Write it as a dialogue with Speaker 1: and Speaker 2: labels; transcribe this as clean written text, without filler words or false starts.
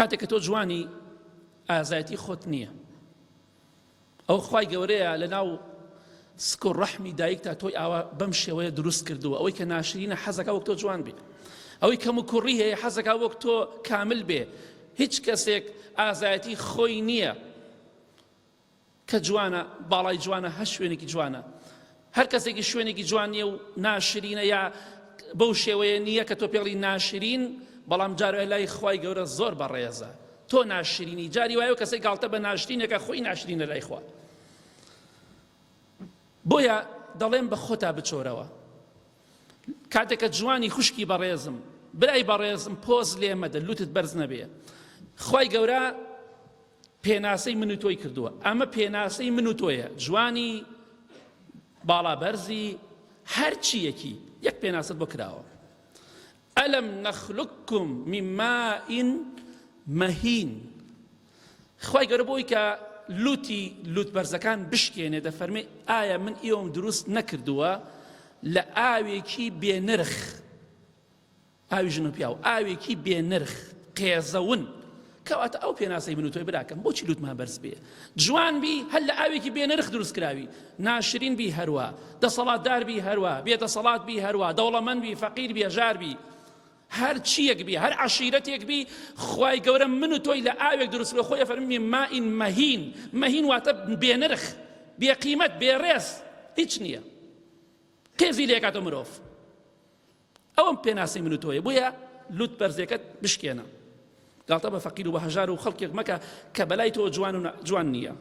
Speaker 1: کاتێک کە تۆ جوانی ئازایەتی خۆت نییە ئەو خوای گەورەیە لە ناو سک و ڕەحمی دایکتا تۆی ئاوا بەم شێوەیە دروست کردووە ئەوەی کە ناشرینە حەزەکە وەک تۆ جوان بێ ئەوەی کەم و کوڕی هەیە حەزەکە وەک تۆ کامل بێ هیچ کەسێک ئازایەتی خۆی نییە کە جوانە باڵای جوانە هەر شوێنێکی جوانە هەر کەسێکی شوێنێکی جوان نییە و ناشرینە یا بەو شێوەیە نییە کە تۆ پێڵی ناشرین بەڵام جارێ لای خوای گەورە زۆر بەڕێزە تۆ ناشرینی جاری وایە کەسێک گاڵتە بە ناشرینەکە خۆی ناشرینە لای خوا بۆیە دەڵێم بە خۆتا بچۆرەوە کاتێک کە جوانی خوشکی بەڕێزم برای بەڕێزم پۆز لێ مەدە لوتت بەرز نەبێ خوای گەورە پێناسەی من و تۆی کردووە ئەمە پێناسەی من و تۆیە جوانی باڵا بەرزی هەرچیەکی یەک پێناسەت بۆ کراوە ئەلم نەخلقکم من ماء مهین خوای گەورە بۆی کە لوتی لوت بەرزەکان بشکێنێ دەفەرمێ ئایا من ئێوەم دروست نەکردووە لە ئاوێکی بێنرخ ئاوی ژن و پیاو ئاوێکی بێنرخ قێزەون کەواتە ئەو پێناسەی من و تۆی براکەم بۆچی لوتمان بەرز بێ جوان بی هەر لە ئاوێکی بێنرخ دروست کراوی ناشرین بی هەروە دەسەڵاتدار بی هەروە بێ دەسەڵات بی هەروە دەوڵەمەند بی فەقیر بی هەژار بی هەر چیەک بی هەر عەشیرەتێک بی خوای گەورە من و تۆی لە ئاوێک دروست کردوە خۆی ئەفەرمی ماء مهین مهین واتە بێنرخ بێقیمەت بێڕێز هیچ نییە قێزی لێکاتە مرۆڤ ئەوەم پێناسی من و تۆیە بۆیە لوت بەرزێکەت بشکێنە گاڵتە بە فەقیر و بە هەژار و خەڵکێک مەکە کە بەلای تۆ جوان و جوان نییە.